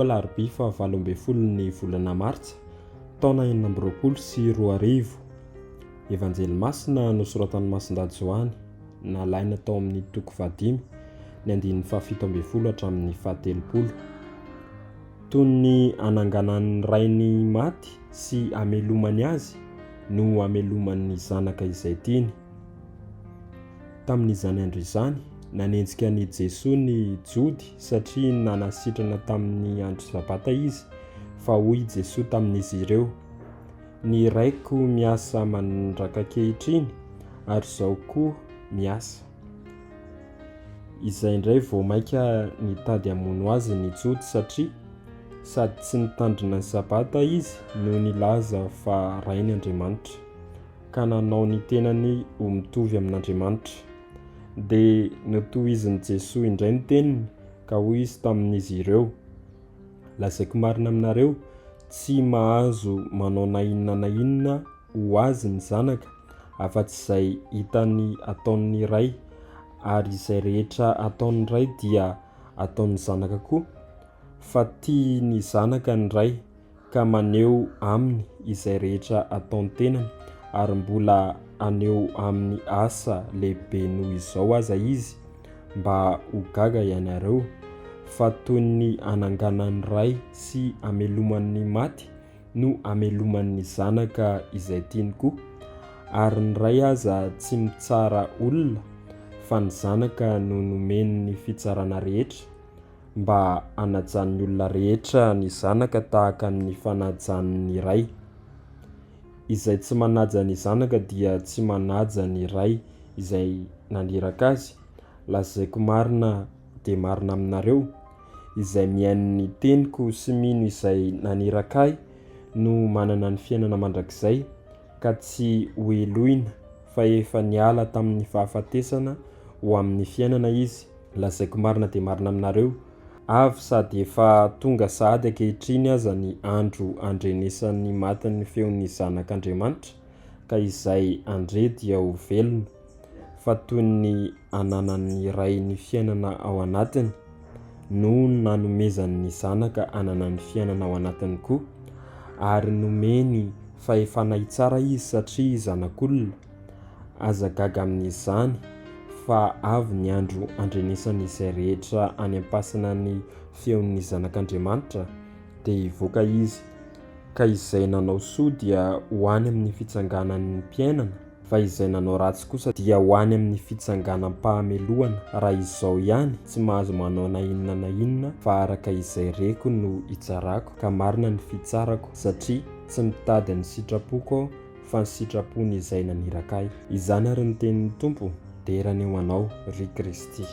Anio alarobia faha 18 ny volana martsa, taona 2026. Evanjely masina nosoratan'i Masindahy Joany, nalaina tao amin'ny toko fahadimy, ny andininy faha-17 hatramin'ny faha-30. Toy ny ananganan'ny ray ny maty sy amelomany azy no amelomany ny zanaka izay tiany. Tamin'izany andro izany, nanenjika an'i Jesoa ny Jody satria nanasitrana tamin'ny andro Sabata Izy, fa hoy i Jesoa tamin'izy ireo, Ny Raiko miasa mandrak'ankehitriny, ary Izaho koa miasa. Izay indray vao mainka nitady hamono azy ny Jody satria sady tsy nitandrina ny Sabata izy no nilaza fa Rainy Andriamanitra, ka nanao ny tenany ho mitovy amin'Andriamanitra. Dia notohizin'i Jesoa indray ny teniny ka hoy izy tamin'izy ireo, Lazaiko marina aminareo, tsy mahazo manao na inona na inona ho azy ny Zanaka, afa-tsy izay hitany ataon'ny Ray, ary izay rehetra ataon'ny Ray dia ataon'ny Zanaka koa, fa tia ny Zanaka ny Ray, ka maneho aminy izay rehetra ataon-tenany, ary mbola haneho aminy asa lehibe noho izao aza Izy, mba ho gaga ianareo, fa toy ny ananganan'ny Ray sy amelomany ny maty no amelomany ny Zanaka izay tiany koa. Ary ny Ray aza tsy mitsara olona, fa ny Zanaka no nomeny ny fitsarana rehetra, mba hanajan'ny olona rehetra ny Zanaka tahaka ny fanajany ny Ray. Izay tsy manaja ny Zanaka dia tsy manaja ny Ray izay naniraka Azy. Lazaiko marina dia marina aminareo, izay mihaino ny teniko sy mino izay naniraka Ahy no manana ny fiainana mandrakizay, ka tsy hoheloina, fa efa niala tamin'ny fahafatesana ho amin'ny fiainana izy. Lazaiko marina dia marina aminareo, avy sady efa tonga sahady ankehitriny aza ny andro handrenesan'ny maty ny feon'ny Zanak'Andriamanitra, ka izay handre dia ho velona, fa toy ny ananan'ny Ray ny fiainana ao anatiny, no nanomezany ny Zanaka hanana ny fiainana ao anatiny koa, ary nomeny fahefana hitsara Izy satria Zanak'olona. Aza gaga amin'izany, fa avy ny andro handrenesan'izay rehetra any am-pasana ny feon'ny Zanak'Andriamanitra, dia hivoaka izy, ka izay nanao soa dia ho any amin'ny fitsanganam-piainana, fa izay nanao ratsy kosa dia ho any amin'ny fitsanganam-pahamelohana. Raha izao ihany, tsy mahazo manao na inona na inona, fa araka izay reko no itsarako, ka marina ny fitsarako, satria tsy mitady ny sitrapoko aho, fa ny sitrapony izay naniraka ahy. Izany ary ny tenin'ny Tompo, dera anie ho Anao, ry Kristy.